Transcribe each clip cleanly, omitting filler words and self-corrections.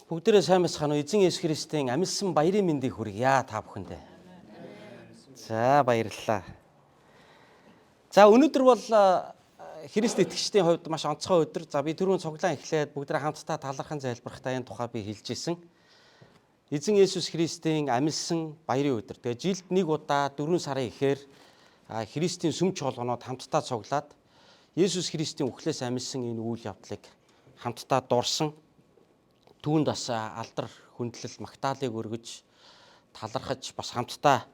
Бүгдээрээ сайн байцгаана уу? Эзэн Есүс Христийн амилсан баярын мэндийг хүргье та бүхэндээ. За баярлалаа. За өнөөдөр бол Христ итгэгчдийн хувьд маш онцгой өдөр. За би түрүүн цуглаан эхлээд бүгдээрээ хамтдаа талархан залбирахдаа энэ тухай би хэлж исэн. Эзэн Есүс Христийн амилсан баярын өдөр. Тэгээ жилд нэг удаа 4 сарын эхээр Христийн сүм чуулганууд хамтдаа цуглаад Есүс Христийн үхлээс амилсан энэ үйл явдлыг хамтдаа дурсан, түүнд бас алдар хүндлэл магтаалыг өргөж талархаж бас хамтдаа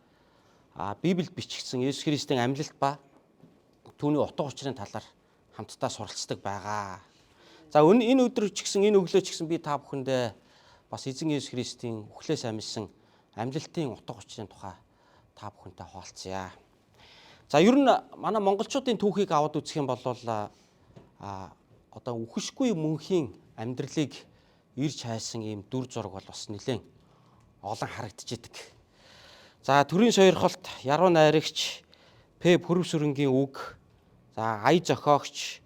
Библиэд бичигдсэн Есүс Христийн амьлалт ба түүний утга учирын талаар хамтдаа суралцдаг байгаа. За энэ өдөр ч гэсэн, энэ өглөө ч гэсэн би та бүхэндээ бас эзэн Есүс Христийн үхлээс амилсан амьлалтын утга учирын тухай та бүхэнтэй хуваалцъя. За ер нь манай монголчуудын түүхийг аваад үзэх юм бол одоо үхэшгүй мөнхийн амьдралыг ирж хайсан ийм дүр зураг бол бас нэлээд олон харагдчихэдэг. За төрийн сойрхолт, яруу найрагч, П Пүрэв сүрэнгийн үг, за ая зохиогч,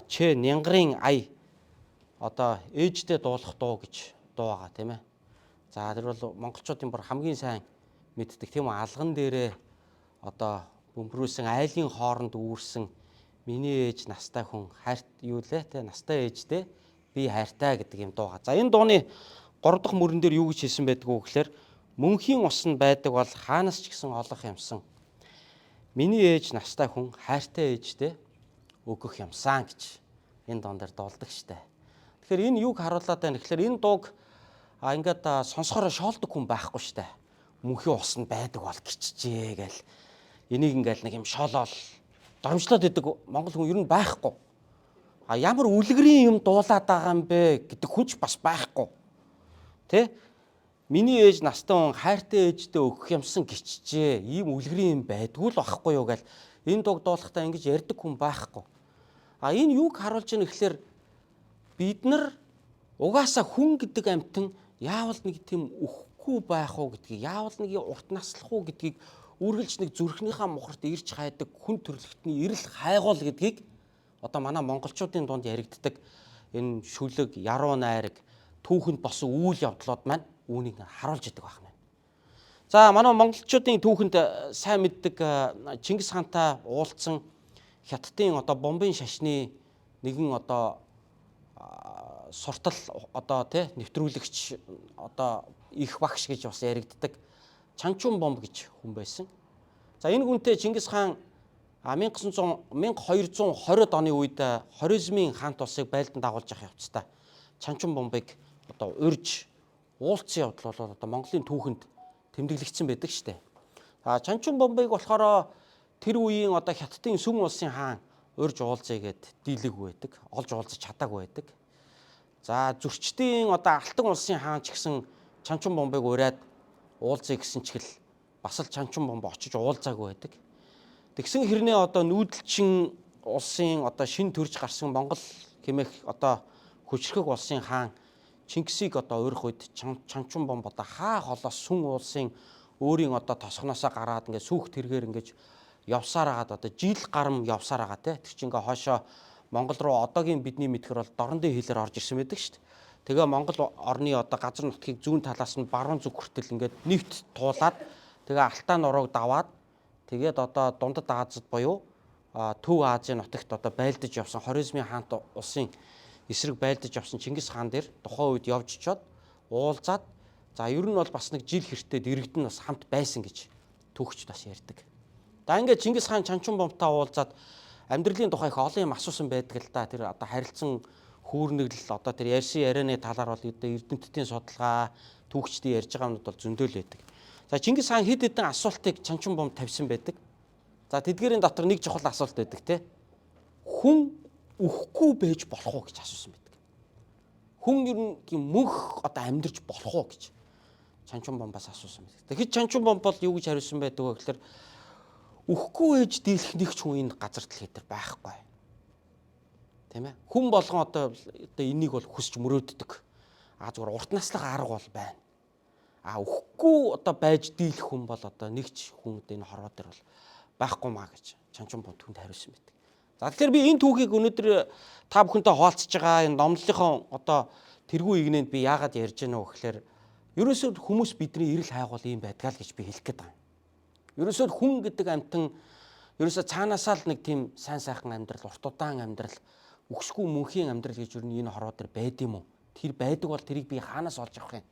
Ч Нянгарын ая одоо ээждээ дуулах дуу гэж дуу байгаа, тийм ээ. За тэр бол монголчуудын бүр хамгийн сайн мэддэг, тийм үү, алган дээрээ одоо бөмбөрүүлсэн айлын хооронд үүрсэн миний ээж настай хүн хайрт юу лээ те настай ээждээ би хайртай гэдэг юм дууга. За энэ дууны 3 дахь мөрөн дээр юу гэж хэлсэн байдаг вэ гэхээр мөнхийн ус нь байдаг бол хаанаас ч гэсэн олох юмсан. Миний ээж настай хүн хайртай ээждээ өгөх юмсан гэж энэ дуун дээр дуулдаг штэ. Тэгэхээр энэ юуг харуулад байна гэхээр энэ дууг ингээд сонсохоор шоолдог хүн байхгүй штэ. Мөнхийн ус нь байдаг бол гिचжээ гээл энийг ингээл нэг юм шоолоол доромжлоод идэг монгол хүн ер нь байхгүй. А ямар үлгэрийн юм дуулаад байгаа юм бэ гэдэг хүн ч бас байхгүй. Тэ? Миний ээж настай хүн хайртай ээждээ өгөх юмсан гिचжээ. Ийм үлгэрийн юм байдгүй л байхгүй юу гэл энэ дууг дуулахдаа ингэж ярьдаг хүн байхгүй. А энэ юуг харуулж байгаа гэхээр бид нар угаасаа хүн гэдэг амьтан яавал нэг тийм үхэхгүй байх уу гэдгийг, яавал нэг урт наслах уу гэдгийг үргэлж нэг зүрхнийхээ мухарт ирж хайдаг хүн төрөлхтний эрэл хайгуул гэдгийг одоо манай монголчуудын дунд яригддаг энэ шүлэг, яруу найраг, түүхэнд босон үйл явдлууд маань үүнийг харуулж идэг байна. За манай монголчуудын түүхэнд сайн мэддэг Чингис хаантай уулзсан Хятадын одоо бомбын шашны нэгэн одоо суртал одоо тий нэвтрүүлэгч одоо их багш гэж бас яригддаг Чанчун бомб гэж хүн байсан. За энэ хүнтэй Чингис хаан 1900 1220 оны үед Хорезмын хаант улсыг байлдан дагуулж явах явцдаа Чанчун бомбыг одоо урьж уулзсан явдал бол одоо Монголын түүхэнд тэмдэглэгдсэн байдаг штэ. А Чанчун бомбыг болохоор тэр үеийн одоо Хятадын сүм улсын хаан урьж уулзъя гэд дийлээгүй байдаг. Олж уулзах чадаагүй байдаг. За зөрчдийн одоо Алтан улсын хаан ч гэсэн Чанчун бомбыг ураад уулзъя гэсэн чигэл бас л Чанчун бомб очиж уулзаагүй байдаг. Тэгсэн хэрнээ одоо нүүдэлчин улсын одоо шин төрж гарсан Монгол хэмээх одоо хүчрхэг улсын хаан Чингисийг одоо урих үед Чанчун бомб одоо хаа холоос сүн улсын өөрийн одоо тосгоноосоо гараад ингээд сүүх тэргээр ингээд явсаар хагаад одоо жил гарам явсаар байгаа те. Тэр чинь ингээ хойшоо Монгол руу одоогийн бидний мэдхэр бол дорондын хилээр орж ирсэн байдаг шүү дээ. Тэгээ Монгол орны одоо газар нутгийг зүүн талаас нь баруун зүг хүртэл ингээд нэгт туулаад тэгээ Алтай нурууг даваад тэгээд одоо Дундад Азад буюу Төв Азийн нутагт одоо байлдаж явсан Хорезмын хаант улсын эсрэг байлдаж явсан Чингис хаан дээр тухайн үед явж очиод уулзаад за ер нь бол бас нэг жил хэртээ дэрэгдэн бас хамт байсан гэж түүхчд бас ярьдаг. За ингээд Чингис хаан Чанчун бомбтай уулзаад амьдралын тухай их олон юм асуусан байдаг л да. Тэр одоо харилцан хүүрнэглэл одоо тэр ярьсан ярианы талаар бол одоо эрдэмтдийн судалгаа, түүхчдийн ярьж байгаа юмнууд бол зөндөл байдаг. За Чингис хаан хэд хэдэн асуултыг Чанчун бомб тавьсан байдаг. За тэдгээрийн дотор нэг чухал асуулт байдаг те. Хүн үхэхгүй байж болох уу гэж асуусан байдаг. Хүн ер нь мөнх одоо амьдарч болох уу гэж Чанчун бомбаас асуусан байдаг. Тэгэхэд Чанчун бомб бол юу гэж хариулсан байдаг вэ гэхээр үхэхгүй ээж дийлэх нэг ч хүн энэ газар дэлхий дээр байхгүй. Тийм ээ. Хүн болгон одоо энийг бол хүсч мөрөөддөг. А зүгээр урт наслах арга бол байна. А үхэхгүй одоо байж дийлэх хүн бол одоо нэг ч хүн одоо энэ хорвоо дээр бол байхгүй маа гэж Чанчун бомб түнд хариулсан байдаг. За тэгэхээр би энэ түүхийг өнөөдөр та бүхэнтэй хуваалцаж байгаа энэ номлолынхоо одоо тэргүй игнэнд би яагаад ярьж гэнэ вэ гэхээр ерөөсөө хүмүүс бидний эрэл хайгуул ийм байдгаа л гэж би хэлэх гээд байгаа юм. Ерөөсөө хүн гэдэг амьтан ерөөсөө цаанаасаа л нэг тийм сайн сайхан амьдрал, урт удаан амьдрал, үхсгүй мөнхийн амьдрал гэж ер нь энэ хорвоо дээр байд юм уу? Тэр байдаг бол тэрийг би хаанаас олж авах юм?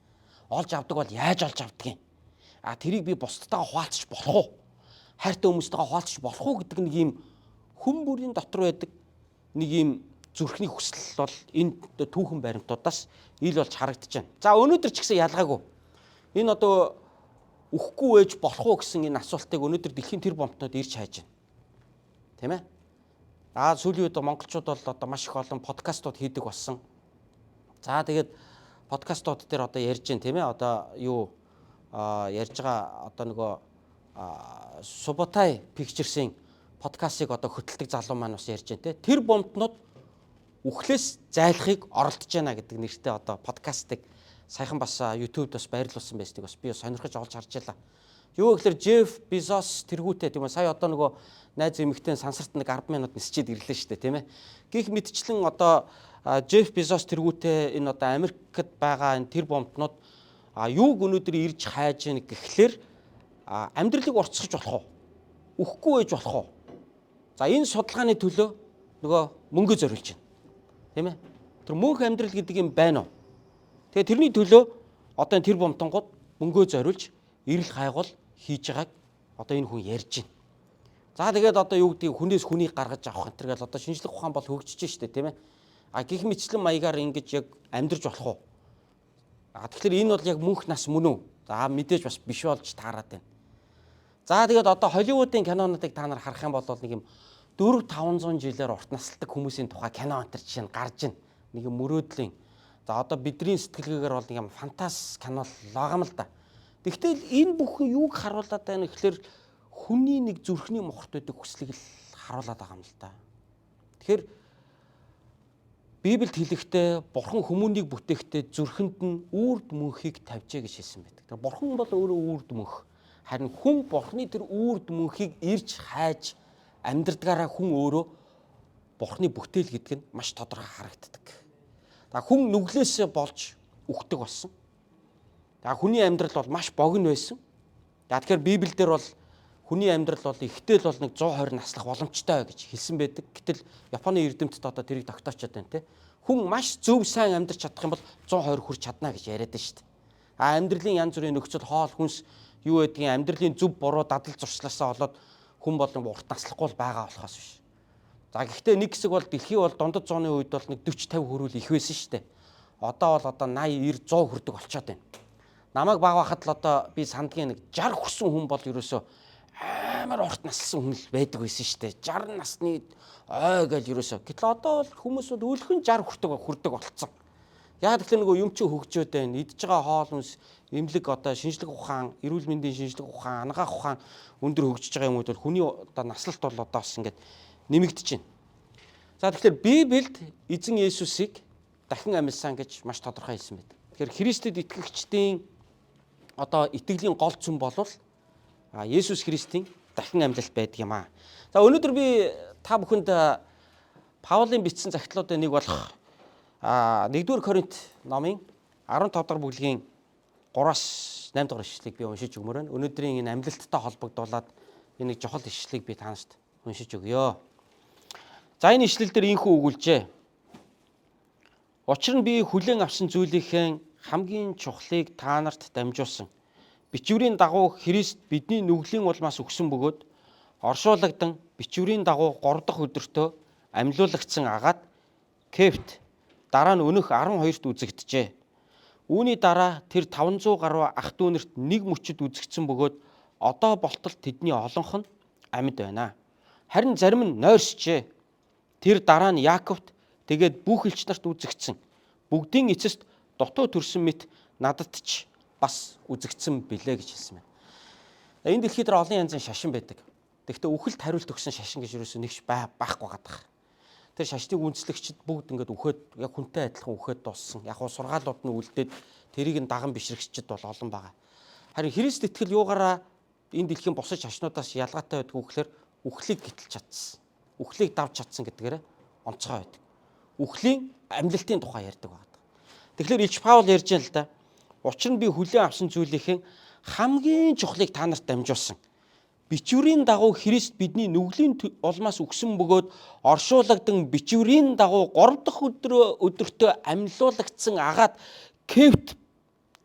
Олж авдаг бол яаж олж авдаг юм? А тэрийг би бусдтайгаа хуваалцах болох уу? Хайртай хүмүүстэйгээ хуваалцах болох уу гэдэг нэг юм хүн бүрийн дотор байдаг нэг юм зүрхний хүсэл бол энэ түүхэн баримтуудаас ил болж харагдаж байна. За өнөөдөр ч гэсэн ялгаагүй. Энэ одоо үхэхгүй байж болох уу гэсэн энэ асуултыг өнөөдөр дэлхийн тэр бомтнууд ирж хайж байна. Тийм ээ? Аа сүүлийн үед монголчууд бол одоо маш их олон подкастууд хийдэг болсон. За тэгээд подкастууд дээр одоо ярьж байна, тийм ээ? Одоо юу ярьж байгаа одоо нөгөө Subutai Pictures-ийн подкастыг одоо хөтэлдэг залуу маань бас ярьж байна, те. Тэр бомтнууд үхлээс зайлахыг оролдож байна гэдэг нэртэй одоо подкастыг саяхан бас YouTube-д бас байрлуулсан байсныг бас би сонирхож олж харж байлаа. Юу гэхээр Джеф Безос тэргүүтээ, тийм ээ, сая одоо нөгөө найз эмэгтэй сансарт нэг 10 минут нисчээд ирлээ шүү дээ, тийм ээ. Гэх мэтчлэн одоо Джеф Безос тэргүүтээ энэ одоо Америкт байгаа энэ тэр бомтнууд юуг өнөөдөр ирж хайж гэнэ гэхлээр амьдралыг уртасгаж болох уу? Үхэхгүй байж болох уу? За энэ судалгааны төлөө нөгөө мөнгө зориулж байна. Тийм ээ. Тэр мөнх амьдрал гэдэг юм байна уу? Тэгээ тэрний төлөө одоо энэ тэр бомтонгууд мөнгөө зориулж эрэл хайгуул хийж байгааг одоо энэ хүн ярьж байна. За тэгээд одоо юу гэдгийг хүнээс хүнийг гаргаж авах энэ төр гэл одоо шинжлэх ухаан бол хөгжиж штэ, тийм ээ. А гих мэтчлэн маягаар ингэж яг амьдрч болох уу? А тэгэхээр энэ бол яг мөнх нас мөн үү? За мэдээж бас биш болж таарад байна. За тэгээд одоо Холливуудын кинонуудыг та нар харах юм бол нэг юм 4 500 жилээр урт насалдаг хүмүүсийн тухай кино энэ төр жишээ нь гарч байна. Нэг юм мөрөөдлийн. За одоо бидний сэтгэлгээгээр бол нэг юм фантаст кино л байгаа юм л да. Тэгтэл энэ бүхэн юуг харуулад байна гэхээр хүний нэг зүрхний мохорт байдаг хүслийг л харуулад байгаа юм л да. Тэгэхээр Библиэд хэлэхдээ Бурхан хүмүүнийг бүтээхдээ зүрхэнд нь үрд мөнхийг тавьжээ гэж хэлсэн байдаг. Тэр Бурхан бол өөрөө үрд мөнх. Харин хүн Бурханы тэр үрд мөнхийг ирж хайж амьдрдгаараа хүн өөрөө Бурханы бүтээл гэдэг нь маш тодорхой харагддаг. За хүн нүглээсээ болж үхдэг болсон. За хүний амьдрал бол маш богино байсан. За тэгэхээр Библиэлд бол хүний амьдрал бол ихтэй л бол нэг 120 наслах боломжтой гэж хэлсэн байдаг. Гэтэл Японы эрдэмтэд одоо тэрийг тогтоочод байна те. Хүн маш зөв сайн амьдрч чадах юм бол 120 хүрч чадна гэж яриад байна шүү дээ. А амьдралын янз бүрийн нөхцөл, хоол хүнс юу гэдгийг амьдралын зөв буруу дадал зуршлаасаа болоод хүн болон урт наслахгүй л байгаа болохоос биш. За гэхдээ нэг хэсэг бол дэлхий бол дундад зууны үед бол нэг 40 50 хүрвэл их байсан шүү дээ. Одоо бол одоо 80 90 100 хүрдэг болчоод байна. Намайг баг байхад л одоо би сандгийн нэг 60 хүрсэн хүн бол ерөөсөө амар урт наслсан хүн л байдаг байсан шүү дээ. 60 насны ой гэж ерөөсөө. Гэтэл одоо бол хүмүүс бол өлхөн 60 хүрдэг болцсон. Яг тэгэхээр нөгөө юм чи хөгжөөд байна. Идж байгаа хоол хүнс, эмнэлэг одоо шинжлэх ухаан, эрүүл мэндийн шинжлэх ухаан, анагаах ухаан өндөр хөгжиж байгаа юмуд бол хүний одоо наслалт бол одоо бас ингээд нэмэгдэж байна. За тэгэхээр Библиэд эзэн Есүсийг дахин амьдсан гэж маш тодорхой хэлсэн байдаг. Тэгэхээр Христэд итгэгчдийн одоо итгэлийн гол цөм болвол Есүс Христийн дахин амьлалт байдаг юм аа. За өнөөдөр би та бүхэнд Паулийн бичсэн захидлуудын нэг болох 1-р Коринт номын 15 дахь бүлгийн 3-аас 8 дахь ишлэлийг би уншиж өгмөр байна. Өнөөдрийн энэ амьлалттай холбогдуулаад энэ нэг чухал ишлэлийг би та нарт уншиж өгье. За энэ ишлэл дээр ийнхүү өгүүлжээ. Учир нь би хүлээн авсан зүйлийнхээ хамгийн чухлыг та нарт дамжуулсан. Бичвэрийн дагуу Христ бидний нүглийн улмаас өгсөн бөгөөд оршуулагдан бичвэрийн дагуу 3 дахь өдөртөө амьлуулагдсан агаад Кефт дараа нь өнөөх 12-т үзэгджээ. Үүний дараа тэр 500 гаруй ах дүүнерт нэг мөчөд үзэгдсэн бөгөөд одоо болтол тэдний олонх нь амьд байна. Харин зарим нь нойрсжээ. Тэр дараа нь Яаковт тэгээд бүх элч нарт үзэгдсэн. Бүгдийн эцэст дутуу төрсөн мэт надад ч бас үзэгдсэн билээ гэж хэлсэн байна. Энэ дэлхийд дээр олон янзын шашин байдаг. Тэгэхдээ үхэлд хариулт өгсөн шашин гэж юусэн нэгч байхгүй гадах. Тэр шашныг үндэслэгчид бүгд ингээд үхээд яг хүнтэй адилхан үхээд дууссан. Яг хуу сургаалууд нь үлдээд тэрийг нь даган бишрэгчид бол олон байгаа. Харин Христ итгэл юугаараа энэ дэлхийн бусад шашнуудаас ялгаатай байдгүй гэхээр үхлийг гитэлж чадсан. Үхлийг давж чадсан гэдгээрээ онцгой байдаг. Үхлийн амьлалтын тухай ярьдаг байна. Тэгэхээр Илч Паул ярьж байна л да. Учир нь би хүлээн авсан зүйлийнхээ хамгийн чухлыг та нарт дамжуулсан. Бичвэрийн дагуу Христ бидний нүглийн улмаас үхсэн бөгөөд оршуулагдан бичвэрийн дагуу 3 дахь өдөртөө амьлуулагдсан агаад Кефт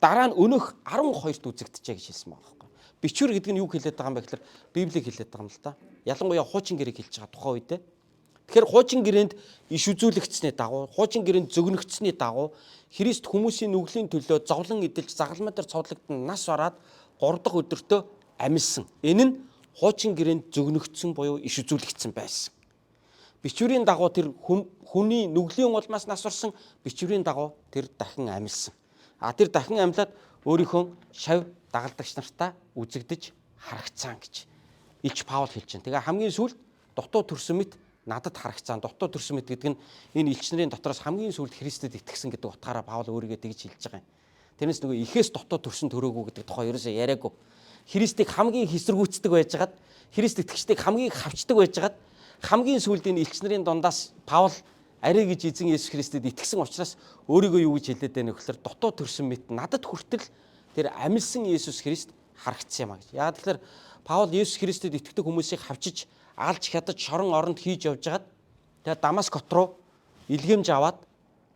дараа нь өнөөх 12-т үзэгдэжээ гэж хэлсэн байгаа байхгүй. Бичвэр гэдэг нь юу хэлээд байгаа юм бэ гэхээр Библийг хэлээд байгаа юм л да. Ялангуяа хуучин гэрээг хэлж байгаа тухайн үедээ. Тэгэхээр хуучин гэрээнд иш үзүүлэгдсэний дагуу, хуучин гэрээнд зөгнөгдсөний дагуу Христ хүмүүсийн нүглийн төлөө зовлон эдэлж загалмай дээр цовдлогдсон нас бараад 3 дахь өдөртөө амилсан. Энэ нь хуучин гэрээнд зөгнөгдсөн буюу иш үзүүлэгдсэн байсан. Бичвэрийн дагуу тэр хүний нүглийн улмаас нас барсан, бичвэрийн дагуу тэр дахин амилсан. А тэр дахин амьлаад өөрийнхөө шав дагалдагч нартаа үзэгдэж харагцсан гэж Илч Паул хэлж байна. Тэгээ хамгийн сүүлд дутуу төрсөн мэт надад харагцсан. Дутуу төрсөн мэт гэдэг нь энэ элч нарын дотроос хамгийн сүүлд Христэд итгэсэн гэдэг утгаараа Паул өөрийгөө тэгж хэлж байгаа юм. Тэрнээс нөгөө ихээс дутуу төрсөн төрөөгүй гэдэг тухай ерөөсөө яриаггүй. Христийг хамгийн хэсэргүүцдэг байжгаад, Христ итгэгчдийг хамгийн хавчдаг байжгаад хамгийн сүүлд энэ элч нарын дундаас Паул арай гэж эзэн Есүс Христэд итгэсэн учраас өөрийгөө юу гэж хэлээд байна вэ гэхээр дутуу төрсөн мэт надад хүртэл тэр амилсан Есүс Христ харагдсан юм а гэж. Яг тэгэхээр Паул Есүс Христэд итгэдэг хүмүүсийг хавчиж, алж хядаж, шорон оронд хийж явж хагаад тэгээ Дамаск хот руу илгээмж аваад,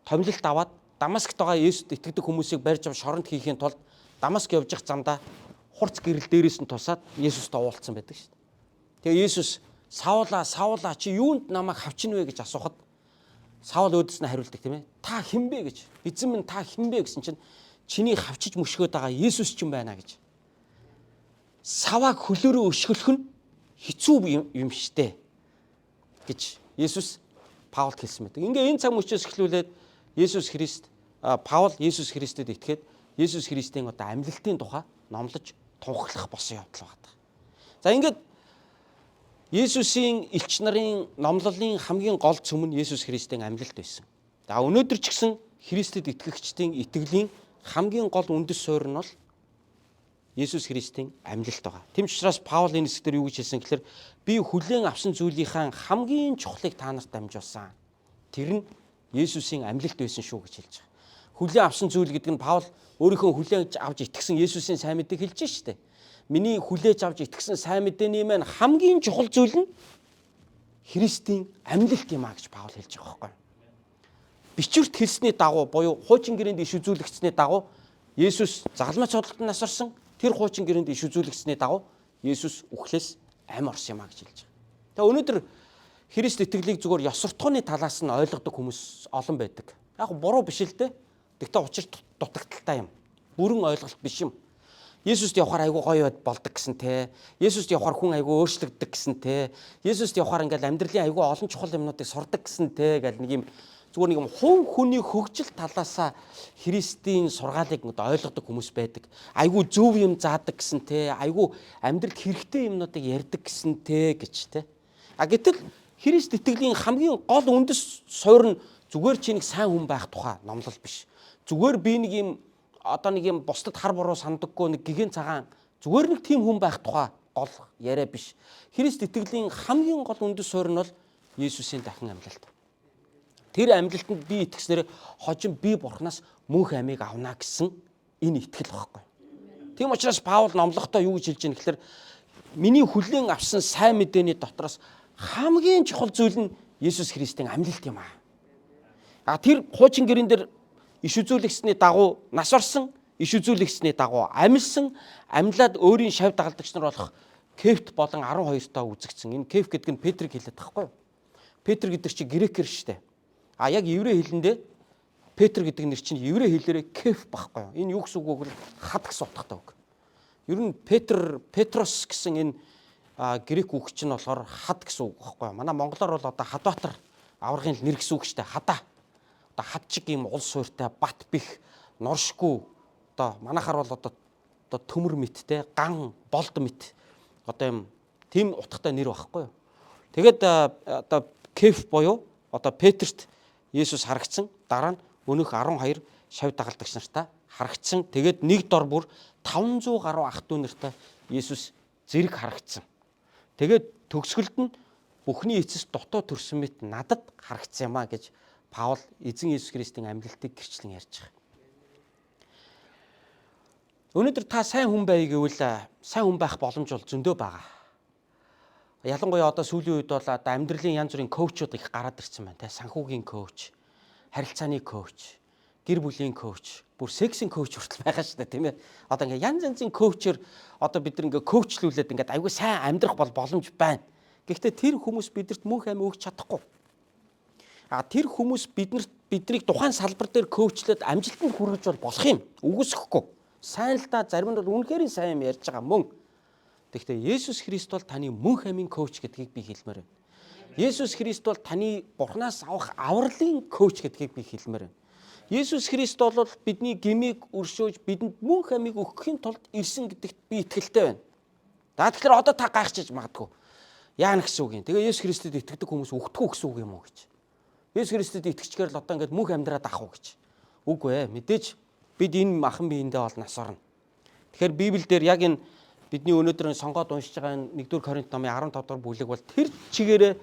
томилолт аваад Дамаскт байгаа Есүст итгэдэг хүмүүсийг барьж авч шоронд хийхийн тулд Дамаск явж явах замдаа хурц гэрэл дээрээс нь тусаад Есүстэй уулзсан байдаг шүү дээ. Тэгээ Есүс Саулаа, Саулаа чи юунд намайг хавчна вэ гэж асуухад Саул өөдөөс нь хариулдаг тийм ээ. Та хэн бэ гэж. Эзэн минь та хэн бэ гэсэн чинь чиний хавчиж мөшгөөд байгаа Есүс ч юм байна гэж. Савааг хөлөөрөө өшгөлөх нь хэцүү юм штэ гэж Есүс Паулд хэлсэн байдаг. Ингээ энэ цаг мөчөөс эхлүүлээд Есүс Христ Паул Есүс Христэд итгээд Есүс Христийн одоо амьлалтын тухай номлож тунхаглах болсон явдал байна. За ингээд Есүсийн элч нарын номлолын хамгийн гол цөм нь Есүс Христийн амьлалт байсан. За өнөөдөр ч гэсэн Христэд итгэгчдийн итгэлийн хамгийн гол үндэс суурь нь бол Есүс Христийн амьлалт байгаа. Тэм ч учраас Паул энэ хэсгээр юу гэж хэлсэн гэхээр би хүлээн авсан зүйлийнхаа хамгийн чухлыг та нарт дамжуулсан. Тэр нь Есүсийн амьлалт байсан шүү гэж хэлж байгаа. Хүлээн авсан зүйл гэдэг нь Паул өөрийнхөө хүлээн авч итгэсэн Есүсийн сайн мэдээг хэлж штэ. Миний хүлээж авч итгэсэн сайн мэдээний маань хамгийн чухал зүйл нь Христийн амьлалт юм а гэж Паул хэлж байгаа байхгүй. Бичвэрт хэлсний дагуу буюу хуучин гэрээнд иш үзүүлэгдсэний дагуу Есүс загалмай цодлолтод нас барсан. Тэр хуучин гэрээнд иш үзүүлэгдсэний дагуу Есүс үхлээс ам орсон юм а гэж хэлж байгаа. Тэгээ өнөөдөр Христ итгэлийг зүгээр ёс суртахууны талаас нь ойлгодог хүмүүс олон байдаг. Яг буруу биш л дээ. Тэгтээ учир дутагдaltaй юм. Бүрэн ойлголт биш юм. Есүст явахаар айгүй гоё болдог гэсэн те. Есүст явахаар хүн айгүй өөрчлөгддөг гэсэн те. Есүст явахаар ингээл амьдралын айгүй олон чухал юмнуудыг сурдаг гэсэн те гэл нэг юм зүгээр нэг юм хувь хүний хөгжил талаасаа Христийн сургаалыг ойлгодог хүмүүс байдаг. Айгүй зөв юм заадаг гэсэн те. Айгүй амьдралд хэрэгтэй юмнуудыг ярьдаг гэсэн те гэж те. А гэтэл Христ итгэлийн хамгийн гол үндэс суурь нь зүгээр чи нэг сайн хүн байх тухай номлол биш. Зүгээр би нэг юм одоо нэг юм бусдад хар буруу сандаггүй нэг гигэн цагаан зүгээр нэг тийм хүн байх тухай гол яриа биш. Христ итгэлийн хамгийн гол үндэс суурь нь бол Есүсийн дахин амьлалт. Тэр амьлалтанд би итгэснээр хожим би бурхнаас мөнх амийг авна гэсэн энэ итгэл байхгүй. Тийм учраас Паул номлохдоо юу гэж хэлж байгаа гэхээр миний хүлээн авсан сайн мэдээний дотроос хамгийн чухал зүйл нь Есүс Христийн амьлалт юм аа. А тэр хуучин гэрэн дээр иш үзүүлэгсний дагуу нас орсон, иш үзүүлэгсний дагуу амилсан, амьлаад өөрийн шав дагалдагч нар болох Кефт болон 12-тоо үзэгдсэн. Энэ Кеф гэдэг нь Петрийг хэлээд байгаа байхгүй юу? Петр гэдэг чинь грекээр шүү дээ. А яг еврей хэлэндээ Петр гэдэг нэр чинь еврей хэлээрээ Кеф байхгүй юу? Энэ юу гэсэн үг вэ гэвэл хад гэсэн утгатай үг. Ер нь Петр, Петрос гэсэн энэ грек үг чинь болохоор хад гэсэн үг байхгүй юу? Манай монголоор бол одоо Хадбаатар аваргын нэр гэсэн үг шүү дээ. Хадаа. Одоо хад чиг юм улс суйртай бат бих нуршгүй одоо манайхаар бол одоо төмөр мэттэй ган болд мэт одоо юм тийм утгатай нэр байхгүй юу? Тэгээд одоо Кеф буюу одоо Петрт Есүс харагдсан. Дараа нь өнөөх 12 шав дагалдагч нартаа харагдсан. Тэгээд нэг дор бүр 500 гаруй ах дүү нартай Есүс зэрэг харагдсан. Тэгээд төгсгөлд нь бүхний эцэс дутуу төрсөн мэт надад харагдсан юм а гэж Паул эзэн Есүс Христийн амьлалтыг гэрчлэн ярьж байгаа. Өнөөдөр та сайн хүн байя гэвэл сайн хүн байх боломж бол зөндөө байгаа. Ялангуяа одоо сүүлийн үед бол одоо амьдралын янз бүрийн coach ууд их гараад ирсэн байна. Тэ, санхүүгийн coach, харилцааны coach, гэр бүлийн coach, бүр сексийн coach хүртэл байгаа шүү дээ, тийм ээ. Одоо ингээ янз янзын coach оор одоо бид нар ингээ coach лүүлээд ингээд аягүй сайн амьдрах бол боломж байна. Гэхдээ тэр хүмүүс бидэрт мөнх амь өгч чадахгүй. А тэр хүмүүс биднэрт биднийг тухайн салбар дээр coach лээд амжилтанд хүргэж бол болох юм. Үгүйсгэхгүй. Сайн л да, зарим нь бол үнэхээр сайн юм ярьж байгаа мөн. Тэгэхдээ Есүс Христ бол таны мөнх амийн coach гэдгийг би хэлмээр байна. Есүс Христ бол таны Бурханаас авах авралын coach гэдгийг би хэлмээр байна. Есүс Христ бол бидний гэмийг өршөөж, бидэнд мөнх амийг өгөхийн тулд ирсэн гэдэгт би итгэлтэй байна. За, тэгэхээр одоо та гайхчихж магадгүй. Яана гэсэн үг юм? Тэгээ Есүс Христэд итгэдэг хүмүүс үхдэггүй гэсэн үг юм уу гэж. Есүс Христэд итгэчихээр л одоо ингээд мөнх амьдраад авах уу гэж. Үгүй ээ. Мэдээж бид энэ махан биендээ бол нас орно. Тэгэхээр Библиэлд яг энэ бидний өнөөдөр сонгоод уншиж байгаа энэ 1-р Коринт номын 15 дугаар бүлэг бол тэр чигээрээ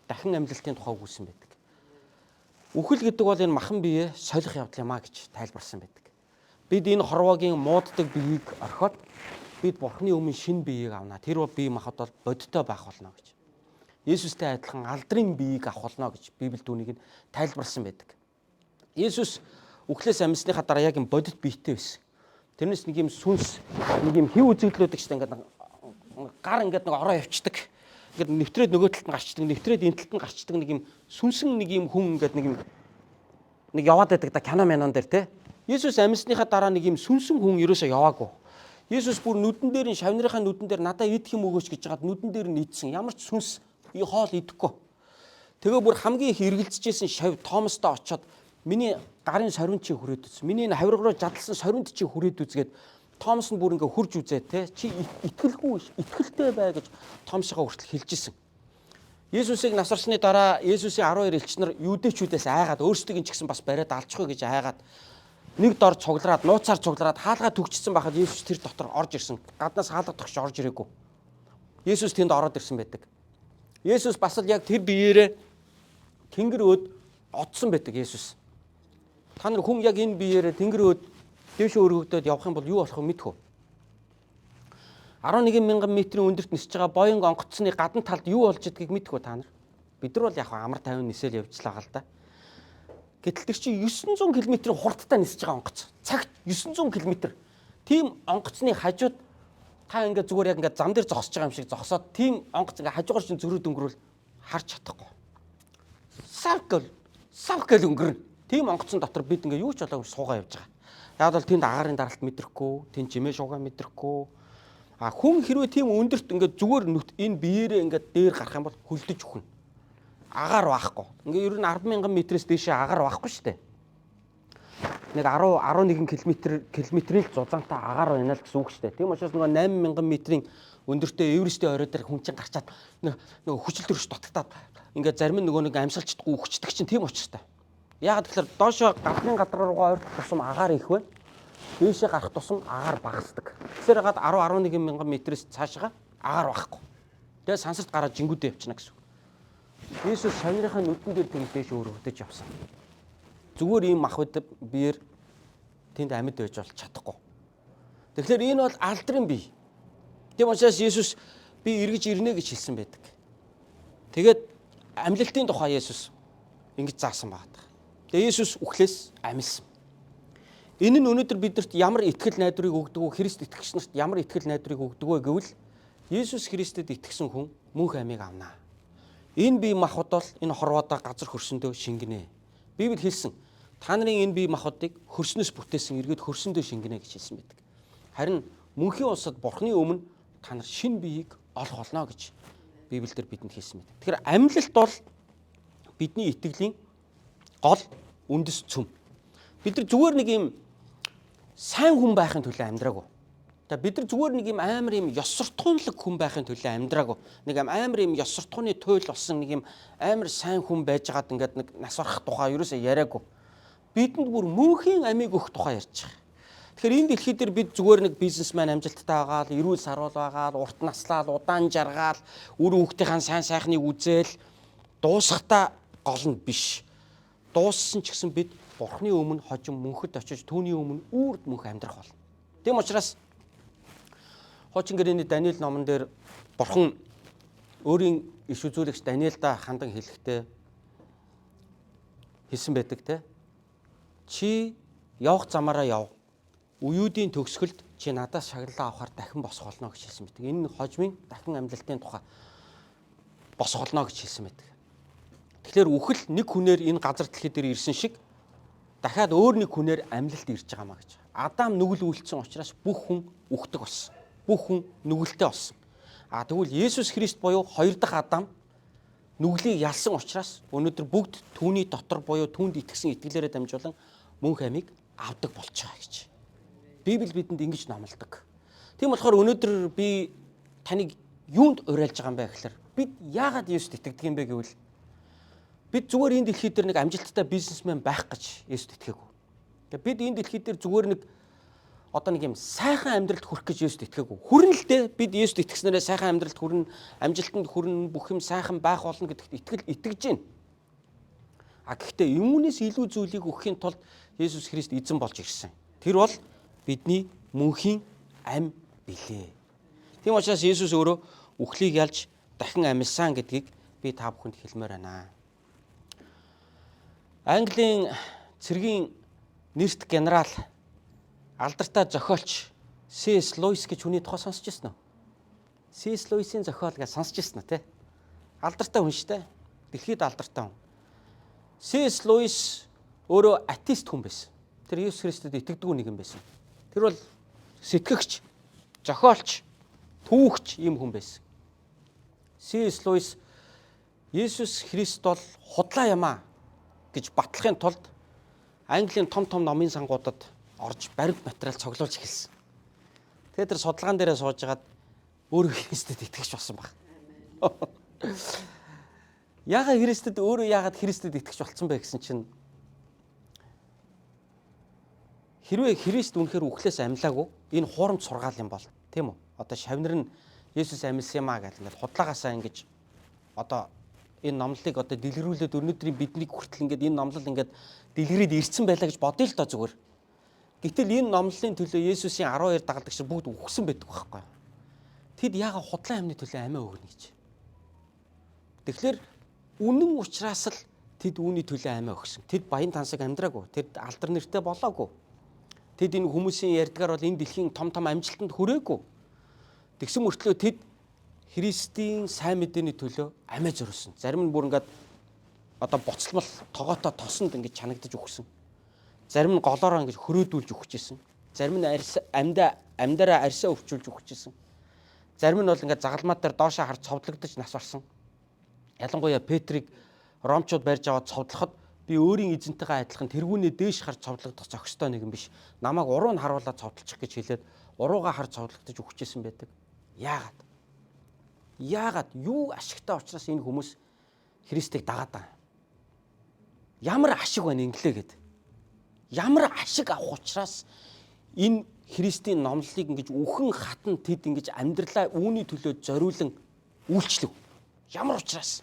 дахин амьлалтын тухай өгүүлсэн байдаг. Үхэл гэдэг бол энэ махан бие солих явдал юм а гэж тайлбарсан байдаг. Бид энэ хорвоогийн мууддаг биеийг орхиод бид Бурхны өмнө шинэ биеийг авна. Тэр бол бие махбод бол бодиттой байх болно гэж. Есүстэй адилхан алдрын биеийг авах болно гэж Библи түүнийг нь тайлбарласан байдаг. Есүс үхлээс амьсныхаа дараа яг юм бодит биетэй байсан. Тэрнээс нэг юм сүнс, нэг юм хэв үзэгдлүүдэг чинь ингээд гар ингээд нэг ороо явцдаг. Ингээд нэвтрээд нөгөө талд нь гарчдаг, нэвтрээд энэ талд нь гарчдаг нэг юм сүнсэн нэг юм хүн ингээд нэг юм нэг яваад байдаг да, кино манон дээр те. Есүс амьсныхаа дараа нэг юм сүнсэн хүн ерөөсөө яваагүй. Есүс бүр нүдэн дээр нь, шавнырынхаа нүдэн дээр надаа идэх юм өгөөч гэж жагаад нүдэн дээр нь идсэн. Ямар ч сүнс хоол идэхгүй. Тэгээ бүр хамгийн их эргэлзэжсэн шав Томастой очоод миний гарын сорвинд чи хүрээд үз. Миний энэ хавирга руу жадалсан сорвинд чи хүрээд үзгээд Томас нь бүр ингээ хурж үзээ те. Чи итгэлгүй биш, итгэлтэй бай гэж Томасгаа хүртэл хэлж исэн. Есүсийг нас барсны дараа Есүсийн 12 элч нар юудэчүүдээс айгаад, өөрсдийг нь ч гэсэн бас бариад алчихгүй гэж айгаад, нэг дор цуглараад, нууцаар цуглараад хаалгаа түгжсэн байхад Есүс тэр дотор орж ирсэн. Гаднаас хаалга тогш орж ирээгүй. Есүс тэнд ороод ирсэн байдаг. Есүс бас л яг тэр биеэрээ тэнгэр өөд одсон байдаг Есүс. Та нар хүн яг энэ биеэрээ тэнгэр өөд дээш өргөгдөөд явах юм бол юу болох вэ мэдэх үү? 11 мянган метрийн өндөрт нисэж байгаа Боинг онгоцны гадна талд юу болж идгийг мэдэх үү та нар? Бид нар бол яг амар тайван нисэл явжлаа гал да. Гэтэл тэр чинь 900 км хурдтай нисэж байгаа онгоц. Цагт 900 км. Тийм онгоцны хажууд та ингээд зүгээр яг ингээд зам дээр зогсож байгаа юм шиг зогсоод тийм онгоц ингээд хажуугаар чинь зөрүүд өнгөрвөл харж чадахгүй. Сав гэл сав гэл өнгөрнө. Тийм онгоцон дотор бид ингээд юу ч болоогүй суугаа явж байгаа. Яг бол тэнд агаарын даралт мэдрэхгүй, тэнд чимээ шуугаа мэдрэхгүй. А хүн хэрвээ тийм өндөрт ингээд зүгээр нүт энэ биеэрээ ингээд дээр гарах юм бол хөлдөж үхнэ. Агаар байхгүй. Ингээд ер нь 10,000 метрээс дээшээ агаар байхгүй шүү дээ. Нэг 10 11 километрийн л зузаантай агаар байна л гэсэн үг шүү дээ. Тийм учраас нөгөө 8,000 метрийн өндөртөө Эверестийн орой дээр хүн чинь гарчаад нөгөө хүчил төрөж дутагтаад ингээд зарим нь нөгөө нэг амьсгалчдаггүй үхчихдэг чинь тийм учиртай. Яагаад тэгэхээр доошоо гадны гадар руугаа ойртох тусам агаар их байна. Дээшээ гарах тусам агаар багасдаг. Тэгэхээр гад 10 11 мянган метрээс цаашаа агаар байхгүй. Тэгээ сансарт гараад жингүүдээ явчихна гэсэн үг. Есүс шавнырынхаа нүдэн дээр тэгж дээш өргөдөж явсан. Зүгээр ийм мах биеэр тэнд амьд байж бол чадахгүй. Тэгэхээр энэ бол алдрын бие. Тийм учраас Есүс би эргэж ирнэ гэж хэлсэн байдаг. Тэгээд амьлалтын тухай Есүс ингэж заасан байгаа. Тэгээ Есүс үхлээс амилсан. Энэ нь өнөөдөр бидэрт ямар итгэл найдварыг өгдөг вэ? Христ итгэгч нарт ямар итгэл найдварыг өгдөг вэ гэвэл Есүс Христэд итгэсэн хүн мөнх амийг авна. Энэ бие махбод бол энэ хорвоодоо газар хөрсөндөө шингэнэ. Библи хэлсэн. Та нарын энэ бие махбодыг хөрснөөс бүтээсэн, эргээд хөрсөндөө шингэнэ гэж хэлсэн байдаг. Харин мөнхийн улсад Бурхны өмнө та нар шинэ биеийг олох болно гэж Библиэлд бидэнд хэлсэн байдаг. Тэгэхээр амьлалт бол бидний итгэлийн гол үндэс цөм. Бид нар зүгээр нэг юм сайн хүн байхын төлөө амьдраагүй. Тэгээ бид нар зүгээр нэг юм амар юм ёс суртахуунлаг хүн байхын төлөө амьдраагүй. Нэг амар юм ёс суртахууны туйл болсон нэг юм амар сайн хүн байжгаад ингээд нэг нас барах тухай ерөөсөө яриаггүй. Бидэнд бүр мөнхийн амийг өгөх тухай ярьж байгаа. Тэгэхээр энэ дэлхий дээр бид зүгээр нэг бизнесмен амжилттай байгаа л, эрүүл саруул байгаа л, урт наслаал, удаан жаргаал, үр хүүхдийнхаа сайн сайхныг үзээл дуусахтаа гол нь биш. Дууссан ч гэсэн бид Бурхны өмнө хожим мөнхөд очиж түүний өмнө үүрд мөнх амьдрах болно. Тийм учраас хуучин гэрээний Даниэл номон дээр Бурхан өөрийн иш үзүүлэгч Даниэлда хандан хэлэхдээ хэлсэн байдаг те. Чи явах замаараа яв. Үеүүдийн төгсгөлд чи надаас шагналаа авахар дахин босох болно гэж хэлсэн байдаг. Энэ хожмын дахин амьлалтын тухай босох болно гэж хэлсэн байдаг. Тэгэхээр үхэл нэг хүнээр энэ газар дэлхий дээр ирсэн шиг дахиад өөр нэг хүнээр амьлалт ирж байгаа маа гэж. Адам нүгэл үйлдсэн учраас бүх хүн үхдэг болсон. Бүх хүн нүгэлтэй болсон. А тэгвэл Есүс Христ буюу хоёр дахь Адам нүглийг ялсан учраас өнөөдөр бүгд түүний дотор буюу түүнд итгэсэн итгэлээрээ дамжуулан мөнх амийг авдаг болж байгаа гэж. Библи бидэнд ингэж номлодог. Тийм болохоор өнөөдөр би таныг юунд уриалж байгаа юм бэ гэхээр бид яагаад Есүст итгэдэг юм бэ гэвэл бид зүгээр энэ дэлхий дээр нэг амжилттай бизнесмен байх гэж Есүст итгээгүй. Тэгээ бид энэ дэлхий дээр зүгээр нэг одоо нэг юм сайхан амьдралд хүрэх гэж Есүст итгээгүй. Хүрнэ л дээ. Бид Есүст итгэснээрээ сайхан амьдралд хүрнэ, амжилтанд хүрнэ, бүх юм сайхан байх болно гэдэгт итгэл итгэж байна. А гэхдээ үүнээс илүү зүйлийг өгөхийн тулд Есүс Христ эзэн болж ирсэн. Тэр бол бидний мөнхийн ам билээ. Тийм учраас Есүс өөрөө үхлийг ялж дахин амьлсан гэдгийг би та бүхэнд хэлмээр байна. Английн цэргийн нэрт генерал, алдартай зохиолч C.S. Lewis гэж хүний тухай сонсч ирсэн үү? C.S. Lewis-ийн зохиол гэж сонсч ирсэн үү те? Алдартай хүн шүү дээ. Дэлхийд алдартай хүн. C.S. Lewis өөрөө атеист хүн байсан. Тэр Есүс Христэд итгэдэг нэгэн байсан. Тэр бол сэтгэгч, зохиолч, түүхч ийм хүн байсан. C.S. Lewis Есүс Христ бол худлаа юм аа гэж батлахын тулд Английн том том номын сангуудад орж баримт материал цуглуулж эхэлсэн. Тэгээд тэр судалгаан дээрээ сууж хагаад өөрөө Христэд итгэж болсон баг. Яагаад Христэд өөрөө яагаад Христэд итгэж болцсон бэ гэсэн чинь хэрвээ Христ үнэхээр үхлээс амьлаагүй энэ хуурамч сургаал юм бол тийм үү? Одоо шавнар нь Есүс амьлсан юм аа гэл ингээд худлагаасаа ингэж одоо энэ номлолыг одоо дэлгэрүүлээд өнөөдрийн бидний хүртэл ингээд энэ номлол ингээд дэлгэрээд ирсэн байлаа гэж бодъё л доо зүгээр. Гэтэл энэ номлолын төлөө Есүсийн 12 дагалдагч бүгд үхсэн байдаг байхгүй. Тэд яагаад худлаа амьны төлөө амиа өгнө гэж. Тэгэхээр үнэн учраас л тэд үүний төлөө амиа өгсөн. Тэд баян тансаг амьдраагүй. Тэд алдар нэртэй болоогүй. Тэд энэ хүмүүсийн ярьдгаар бол энэ дэлхийн том том амжилтанд хүрээгүй. Тэгсэн мөртлөө тэд Христийн сайн мэдээний төлөө амиа зориулсан. Зарим нь бүр ингээд одоо буцалмал тогоотой тосонд ингэж чанагдаж өгсөн. Зарим нь голоороо ингэж хөрөөдүүлж өгч исэн. Зарим нь арьс амьдаа амьдараа арьсаа өвчүүлж өгч исэн. Зарим нь бол ингээд загалмаа дээр доошоо харж цовдлогдож нас барсан. Ялангуяа Петрийг ромчууд барьж аваад цовдлоход би өөрийн эзэнтэйгээ адилхан тэргүүнээ дээш харж цовдлогдох зохистой нэгэн биш. Намайг уруу нь харуулаад цовдлчих гэж хэлээд уруугаа харж цовдлогдож өгчээсэн байдаг. Яагаад? Яагаад юу ашигтай учраас энэ хүмүүс Христийг дагаад байгаа? Ямар ашиг байна инглээ гэд. Ямар ашиг авах учраас энэ Христийн номлолыг ингэж үхэн хатан тэд ингэж амьдралаа үүний төлөө зориулан үйлчлэв. Ямар учраас?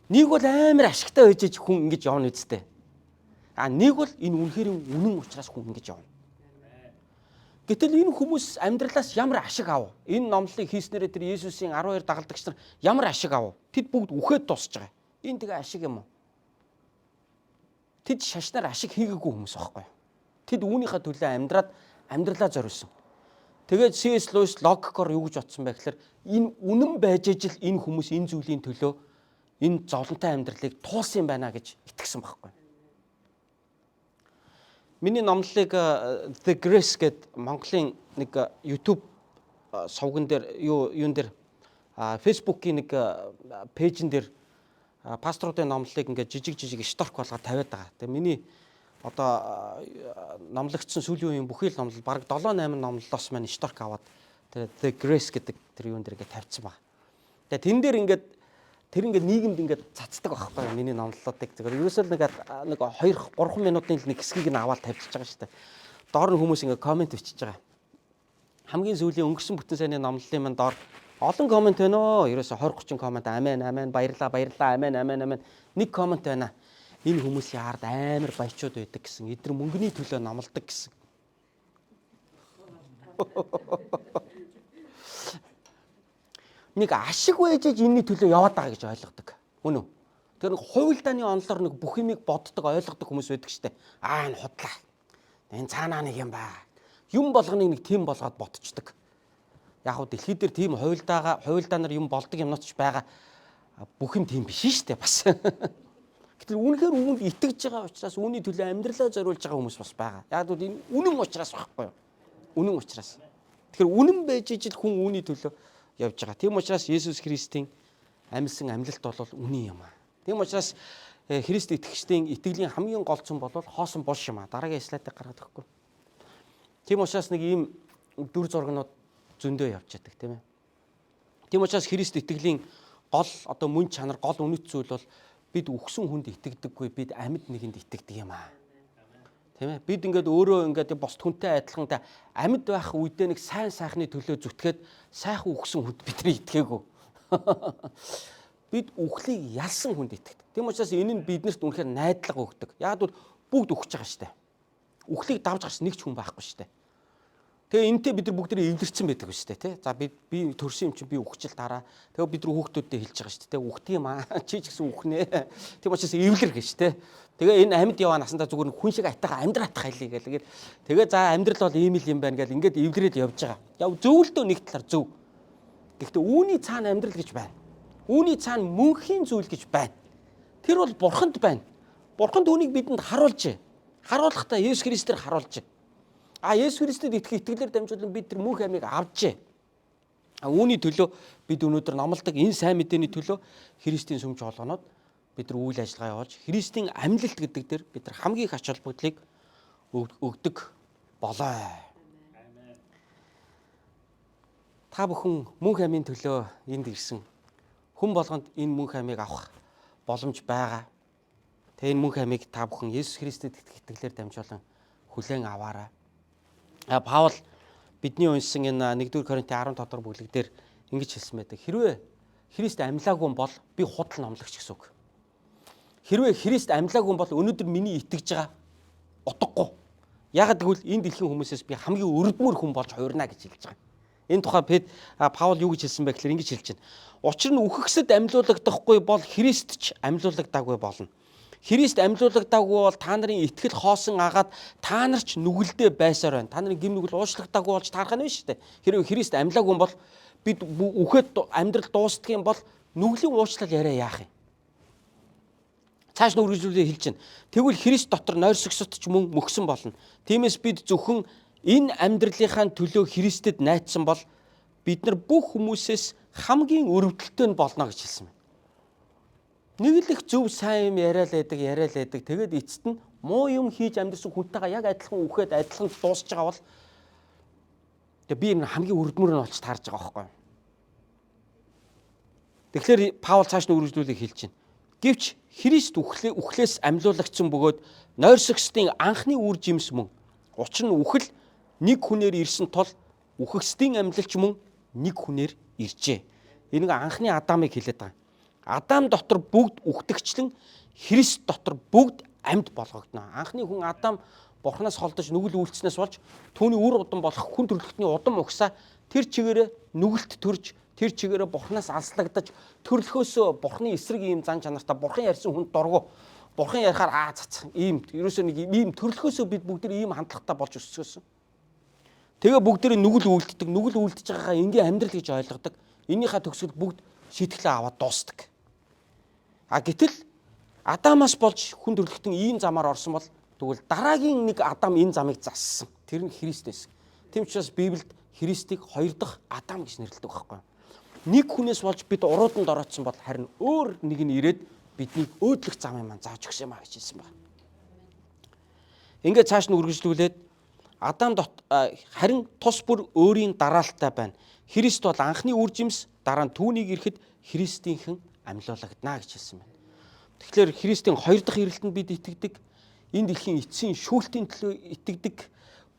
Нэг бол амар ашигтай байж иж хүн ингэж явна үсттэй. А нэг бол энэ үнэхээр үнэн учраас хүн ингэж явна. Гэтэл энэ хүмүүс амьдралаас ямар ашиг ав? Энэ номлолыг хийснээрээ тэр Есүсийн 12 дагалдагч нар ямар ашиг ав? Тэд бүгд үхээд дуусж байгаа. Энэ тэгээ ашиг юм уу? Тэд шашнаар ашиг хийгээгүй хүмүүс байхгүй юу? Тэд үүнийхээ төлөө амьдраад амьдралаа зориулсан. Тэгээд C.S. Lewis логикоор юу гэж бодсон бэ гэхээр энэ үнэн байж ижил энэ хүмүүс энэ зүйлийн төлөө энэ зовлонтой амьдралыг туулсан юм байна гэж итгэсэн байхгүй. Миний номлолыг The Grace гэд Монголын нэг YouTube сувган дээр юу юун дээр Facebook-ийн нэг пэйжн дээр пасторуудын номлолыг ингээд жижиг жижиг шторк болгоод тавиад байгаа. Тэгээ миний одоо номлогдсон сүүлийн үеийн бүхий л номлол бараг 7 8 номлолоос маань шторк аваад тэр The Grace гэдэг тэр юун дээр ингээд тавьчихсан байна. Тэгээ тэн дээр ингээд тэр ингээд нийгэмд ингээд цацдаг байхгүй миний номлолуудыг зөвхөн ерөөсөө л нэг 2 3 минутын л нэг хэсгийг нь аваад тавьчихж байгаа шүү дээ. Доор нь хүмүүс ингээд комент бичиж байгаа. Хамгийн сүүлийн өнгөрсөн бүтэн сайны номлолын маань доор олон комент байна оо. Ерөөсөө 20 30 комент амен амен баярлаа баярлаа амен амен амен нэг комент байна. Энэ хүмүүсийн ард амар баячууд байдаг гэсэн. Эдгээр мөнгөний төлөө номлодог гэсэн. Нэг ашиг байж энэний төлөө яваад байгаа гэж ойлгодог. Үнэн үү? Тэр нэг хувилдааны онолоор нэг бүх юмыг боддог, ойлгодог хүмүүс байдаг штэ. Аа, энэ худлаа. Энэ цаанаа нэг юм ба. Юм болгоныг нэг тийм болгоод ботчдөг. Яг хөө дэлхий дээр тийм хувилдаанаар юм болдог юмнууд ч байгаа. Бүх юм тийм биш штэ бас. Гэтэл үнэхээр үүнд итгэж байгаа учраас үүний төлөө амьдралаа зориулж байгаа хүмүүс бас байгаа. Яг гэвэл энэ үнэн учраас байхгүй юу? Үнэн учраас. Тэгэхээр үнэн байж ижил хүн үүний төлөө явж байгаа. Тийм учраас Есүс Христийн амьсан амьлалт бол үнэн юм аа. Тийм учраас Христ итгэгчдийн итгэлийн хамгийн гол цөм бол хоосон булш юм аа. Дараагийн слайдыг гаргаад өгөхгүй. Тийм учраас нэг ийм дүр зургнууд зөндөө явж байдаг, тийм ээ. Тийм учраас Христ итгэлийн гол одоо мөн чанар, гол үнэт зүйл бол бид үхсэн хүнд итгэдэггүй, бид амьд нэгэнд итгэдэг юм аа. Тийм ээ. Бид ингээд өөрөө ингээд бусд хүнтэй адилхан та амьд байх үедээ нэг сайн сайхны төлөө зүтгээд сайхан үхсэн хүнд бидний итгээгүй. Бид үхлийг ялсан хүнд итгэдэг. Тийм учраас энэ нь биднэрт үнэхээр найдлага өгдөг. Яг бол бүгд үхэж байгаа штэ. Үхлийг давж гарсан нэг ч хүн байхгүй штэ. Тэгээ энтэй бид нар бүгд эвлэрсэн байдаг шүү дээ, тий. За би төрсөн юм чинь би үхчил дараа. Тэгээ бид нар хүүхдүүдтэй хэлж байгаа шүү дээ. Үхдэг юм аа. Чи ч гэсэн үхнэ. Тийм учраас эвлэр гэж тий. Тэгээ энэ амьд яваа насандаа зүгээр хүн шиг айтайхан амьдраатах хайлыг гэл. Тэгээ за амьдрал бол ийм л юм байна гэл ингээд эвлэрээд явж байгаа. Яг зөвлөдөө нэг талаар зөв. Гэхдээ үүний цаана амьдрал гэж байна. Үүний цаана мөнхийн зүйл гэж байна. Тэр бол бурханд байна. Бурхан түүнийг бидэнд харуулжээ. Харуулахдаа Есүс Христээр харуулжээ. А Есүс Христэд итгэх итгэлээр дамжуулан бид тэр мөнх амийг авчээ. А үүний төлөө бид өнөөдөр номлодог энэ сайн мэдээний төлөө Христийн сүм чуулганууд бид нар үйл ажиллагаа явуулж Христийн амьлалт гэдэг дээр бид нар хамгийн их ач холбогдлыг өгдөг болоо. Та бүхэн мөнх амийн төлөө энд ирсэн. Хүн болгонд энэ мөнх амийг авах боломж байгаа. Тэгээ энэ мөнх амийг та бүхэн Есүс Христэд итгэх итгэлээр дамжуулан хүлээн аваарай. Паул бидний уншсан энэ 1-р Коринтын 15 дахь бүлэг дээр ингэж хэлсэн байдаг. Хэрвээ Христ амьлаагүй бол би худал номлогч гэсэн үг. Хэрвээ Христ амьлаагүй бол өнөөдөр миний итгэж байгаа утгагүй. Яагаад гэвэл энэ дэлхийн хүмүүсээс би хамгийн өрдмөр хүн болж хувирна гэж хэлж байгаа. Энэ тухай Паул юу гэж хэлсэн бэ гэхээр ингэж хэлж байна. Учир нь үхэгсэд амьлуулагдахгүй бол Христ ч амьлуулагдаагүй болно. Христ амьлуулагдаагүй бол та нарын итгэл хоосон агаад та нар ч нүгэлдээ байсаар байна. Та нарын гим нүгэл уучлагдаагүй болж таарах нь шүү дээ. Хэрвээ Христ амьлаагүй бол бид үхээд амьдрал дуустдаг юм бол нүглийн уучлал яриа яах юм? Цааш нь үргэлжлүүлээ хэлж байна. Тэгвэл Христ дотор нойрсогсот ч мөн мөхсөн болно. Тиймээс бид зөвхөн энэ амьдралынхаа төлөө Христэд найдсан бол бид нар бүх хүмүүсээс хамгийн өрөвдөлтөй нь болно гэж хэлсэн байна. Нэг л их зөв сайн юм яриа л байдаг, яриа л байдаг. Тэгээд эцэст нь муу юм хийж амьдсан хүнтэйгээ яг адилхан үхээд адилхан дуусч байгаа бол тэгээ би энэ хамгийн өрдмөр нь болж таарж байгаа байхгүй юу? Тэгэхээр Паул цааш нь үргэлжлүүлээ хэлж байна. Гэвч Христ үхлээс амьлуулагдсан бөгөөд нойрсогсдын анхны үр жимс мөн. Учир нь үхэл нэг хүнээр ирсэн тул үхэгсдийн амьлалч мөн нэг хүнээр иржээ. Энэ анхны Адамыг хэлээд байгаа. Адам дотор бүгд үхдэгчлэн Христ дотор бүгд амьд болгогдно. Анхны хүн Адам Бурханаас холдож нүгэл үйлцснээс болж түүний үр удам болох хүн төрөлхтний удам угсаа тэр чигээрээ нүгэлт төрж тэр чигээрээ Бурханаас алслагдаж төрлөхөөсөө Бурханы эсрэг ийм зан чанартай Бурхан ярьсан хүнд дургу Бурхан ярихаар аа цацхан ийм ерөөсөө нэг ийм төрлөхөөсөө бид бүгд ийм хандлагатай болж өсгөөсөн. Тэгээ бүгд нүгэл үйлддэг, нүгэл үйлдэж байгаагаа энгийн амьдрал гэж ойлгодог. Энийхээ төгсгөл бүгд шийтгэлээ аваад дуустдаг. А гэтэл Адамаас болж хүн төрөлхтөн ийм замаар орсон бол тэгвэл дараагийн нэг Адам энэ замыг зассан. Тэр нь Христ байсан. Тийм учраас Библиэд Христийг хоёр дахь Адам гэж нэрлэдэг байхгүй. Нэг хүнээс болж бид урууданд ороодсон бол харин өөр нэг нь ирээд биднийг өөдлөх замын маань зааж өгсөн юм а гэж хэлсэн байна. Ингээд цааш нь үргэлжлүүлээд Адам харин тус бүр өөрийн дараалттай байна. Христ бол анхны үр жимс, дараа нь түүнийг ирэхэд Христийнхэн амьлуулагдана гэж хэлсэн байна. Тэгэхээр Христийн хоёр дахь ирэлтэнд бид итгэдэг. Энэ дэлхийн эцсийн шүүлтийн төлөө итгэдэг.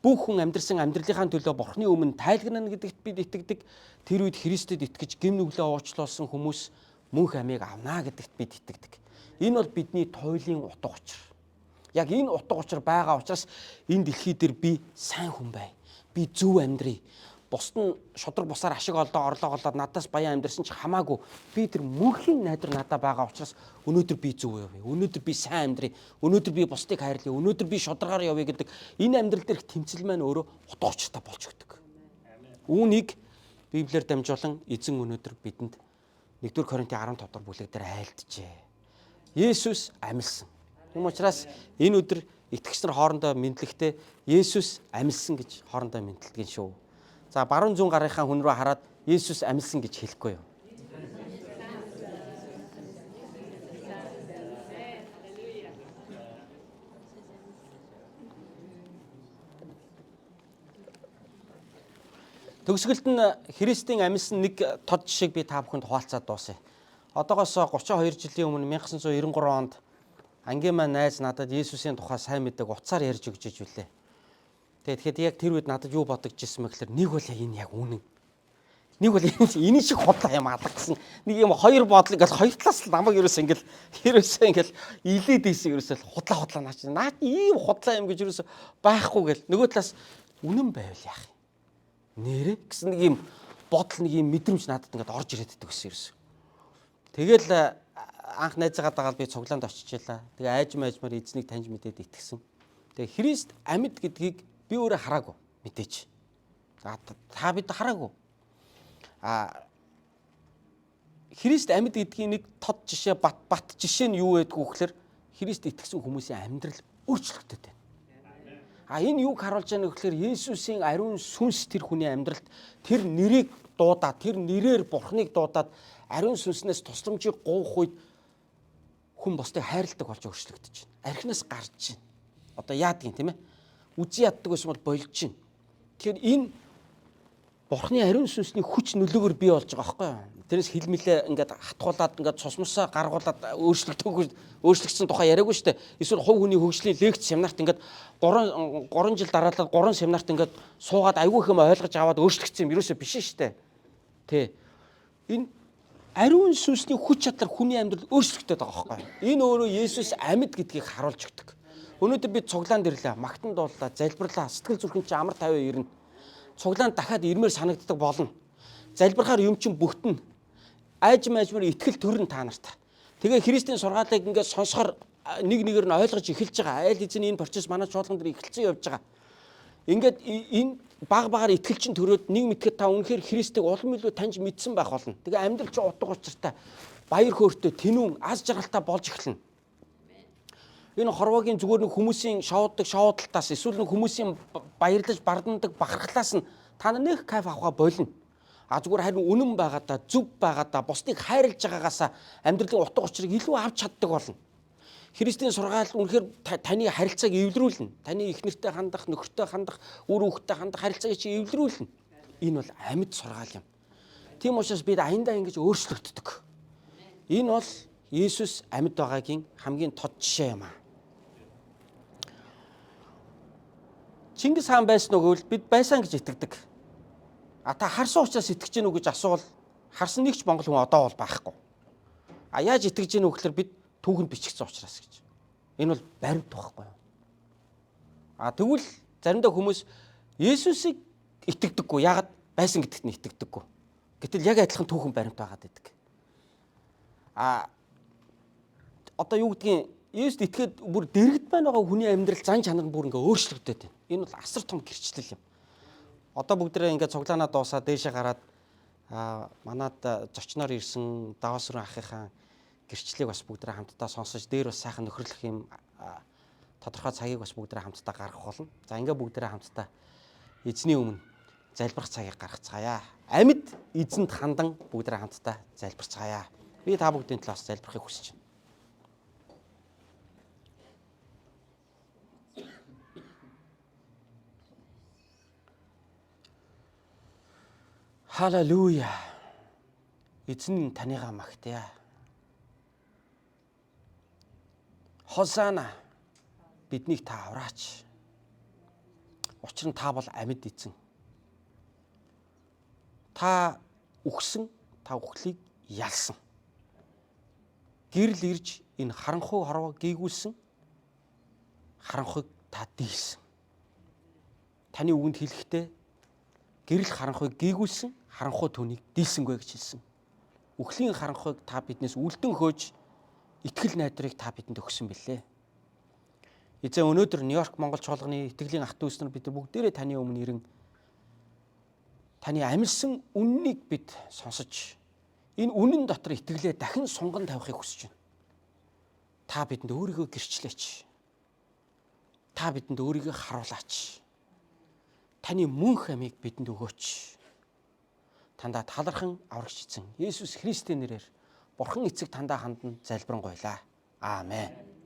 Бүх хүн амьдрсан амьдралынхаа төлөө Бурхны өмнө тайлгнана гэдэгт бид итгэдэг. Тэр үед Христэд итгэж гэм нүглээ уучлуулсан хүмүүс мөнх амийг авна гэдэгт бид итгэдэг. Энэ бол бидний туйлын утга учир. Яг энэ утга учир байгаа учраас энэ дэлхий дээр би сайн хүн бай. Би зөв амьдрий. Бусд нь шудраг бусаар ашиг олдоо орлого олоод надаас баян амьдрсан ч хамаагүй. Би тэр мөнхийн найдвар надад байгаа учраас өнөөдөр би зөв явъя. Өнөөдөр би сайн амьдрий. Өнөөдөр би бусдыг хайрлая. Өнөөдөр би шударгаар явъя гэдэг энэ амьдрал дээрх тэмцэл маань өөрөө утга учиртай болж өгдөг. Үүнийг Библиэр дамжуулан эзэн өнөөдөр бидэнд 1-р Коринтын 15 дугаар бүлэг дээр айлджээ. Есүс амилсан. Тэм учраас энэ өдөр итгэгч нар хоорондоо мэдлэгтэй Есүс амилсан гэж хоорондоо мэдлдэг шүү. За баруун зүүн гарынхаа хүн рүү хараад Есүс амилсан гэж хэлэхгүй юу? Төгсгөлд нь Христийн амилсан нэг тод жишээг би та бүхэнд хуваалцаад дуусъя. Одоогоос 32 жилийн өмнө 1993 онд ангийн маань найз надад Есүсийн тухай сайн мэдээг утсаар ярьж өгч иж үлээ. Тэгээд тэгэхээр яг тэр үед надад юу бодогдчихсэн бэ гэхээр нэг бол яг энэ яг үнэн. Нэг бол энэ шиг худлаа юм алга гэсэн нэг юм хоёр бодол ингээл хоёр талаас л намайг ерөөсөө ингээл илээд ийсэн ерөөсөө худлаа худлаа наа чи наа ийм худлаа юм гэж ерөөсөө байхгүй гэл нөгөө талаас үнэн байвал яах юм нэрэ гэсэн нэг юм бодол нэг юм мэдрэмж надад ингээд орж ирээд байдаг гэсэн ерөөсөө. Тэгэл анх найзаагаа дагаад би цуглаанд очижээ. Тэгээ айжм айжмаар эзнийг таньж мэдээд итгэсэн. Тэгээ Христ амьд гэдгийг би өөрөө хараагүй мэдээж. За та бид хараагүй. А Христ амьд гэдгийн нэг тод жишээ бат жишээ нь юу байдгүй гэхээр Христ итгэсэн хүмүүсийн амьдрал өөрчлөгдөд байна. А энэ юуг харуулж байгаа нэ гэхээр Есүсийн ариун сүнс тэр хүний амьдралд тэр нэрийг дуудаад тэр нэрээр Бурхныг дуудаад ариун сүнснээс тусламжийг гуйх үед хүн бусдыг хайрладаг болж өөрчлөгдөж байна. Архинаас гарч байна. Одоо яадгийн тийм ээ? Үзий яддаг байсан бол болж байна. Тэгэхээр энэ Бурхны ариун сүнсний хүч нөлөөгөөр бий болж байгаа байхгүй юу? Тэрнээс хилмилээ ингээд хатгуулад ингээд цусмасаа гаргуулад өөрчлөгдсөн тухай яриаггүй шүү дээ. Эсвэл хувь хүний хөгжлийн лекц семинарт ингээд 3 жил дараалал 3 семинарт ингээд суугаад айгүй их юм ойлгож аваад өөрчлөгдсөн юм ерөөсөө биш шүү дээ. Тэ. Энэ ариун сүнсний хүч чадлаар хүний амьдрал өөрчлөгдөд байгаа байхгүй юу? Энэ өөрөө Есүс амьд гэдгийг харуулж өгдөг. Өнөөдөр би цуглаанд ирлээ, магтан дууллаа, залбирлаа, сэтгэл зүрхэн чинь амар тавиа ирнэ. Цуглаанд дахиад ирмээр санагддаг болно. Залбирахаар юм чинь бүгтэн. Айжм айжмаар итгэл төрнө та нарт. Тэгээ Христийн сургаалыг ингээд сонсохоор нэг нэгээр нь ойлгож эхэлж байгаа. Айл эзэн энэ процесс манай чуулган дээр эхэлсэн явж байгаа. Ингээд энэ баг багаар итгэл чинь төрөөд нэг мэтгэд та үнэхээр Христийг улам илүү таньж мэдсэн байх болно. Тэгээ амьдрал чинь утга учиртай, баяр хөөртэй, тэнүүн, аз жаргалтай болж эхэлнэ. Энэ хорвоогийн зүгээр нэг хүмүүсийн шоудаг шоудалтаас эсвэл нэг хүмүүсийн баярлаж бардамдаг бахархлаас нь та нар нэг кайф авахаа болно. А зүгээр харин үнэн байгаадаа, зөв байгаадаа, бусдыг хайрлаж байгаагаасаа амьдралын утга учирыг илүү авч чаддаг болно. Христийн сургаал үнэхээр таны харилцааг эвлэрүүлнэ. Таны эхнэртэй хандах, нөхөртэй хандах, үр хүүхдтэй хандах харилцааг чи эвлэрүүлнэ. Энэ бол амьд сургаал юм. Тийм учраас бид аяндаа ингэж өөрчлөгддөг. Энэ бол Есүс амьд байгаагийн хамгийн тод жишээ юм аа. Чингис хаан байсан уу гэвэл бид байсан гэж итгэдэг. А та харсан учраас итгэж гэнэ үү гэж асуувал харсан нэг ч монгол хүн одоо бол байхгүй. А яаж итгэж гэнэ үү гэхээр бид түүхэнд бичигдсэн учраас гэж. Энэ бол баримт байхгүй юу? А тэгвэл заримдаа хүмүүс Есүсийг итгэдэггүй. Яагаад байсан гэдэгт нь итгэдэггүй. Гэтэл яг адилхан түүхэн баримт байгаад байдаг. А одоо юу гэдгийг Есүст итгээд бүр дэргэд маань байгаа хүний амьдрал зан чанар нь бүр ингээ өөрчлөгдөд байна. Энэ бол асар том гэрчлэл юм. Одоо бүгдээрээ ингээ цуглаанаа дуусаад дээшээ гараад манад зочноор ирсэн Даваасрын ахынхаа гэрчлэлийг бас бүгдээрээ хамтдаа сонсож дээр бас сайхан нөхөрлөх юм тодорхой цагийг бас бүгдээрээ хамтдаа гаргах болно. За ингээ бүгдээрээ хамтдаа эзний өмнө залбирах цагийг гаргацгаая. Амьд эзэнд хандан бүгдээрээ хамтдаа залбирцгаая. Би та бүгдийн талаас залбирахыг хүсэж байна. Халелуя. Эзэн таныгаа магтъя. Хосана биднийг та авраач. Учир нь та бол амьд эзэн. Та үхсэн, та үхлийг ялсан. Гэрэл ирж энэ харанхуй хорвоо гийгүүлсэн. Харанхуйг та дийлсэн. Таны үгэнд хэлэхдээ Гэрэл харанхуйг гийгүүлсэн, харанхуй түүнийг дийлсэнгүй гэж хэлсэн. Үхлийн харанхуйг та биднээс үлдэн хөөж итгэл найдрыг та бидэнд өгсөн билээ. Эзэн, өнөөдөр Нью-Йорк Монгол чуулганы итгэлийн ах дүүс нар бид бүгдээрээ таны өмнө ирэн таны амилсан үннийг бид сонсож, энэ үнэн дотор итгэлээ дахин сунган тавихыг хүсэж байна. Та бидэнд өөрийгөө гэрчлээч. Та бидэнд өөрийгөө харуулаач. Таны мөнх амийг бидэнд өгөөч. Тандаа талархан аврагч эзэн Есүс Христийн нэрээр Бурхан эцэг тандаа хандан залбирanгуйлаа. Аамен.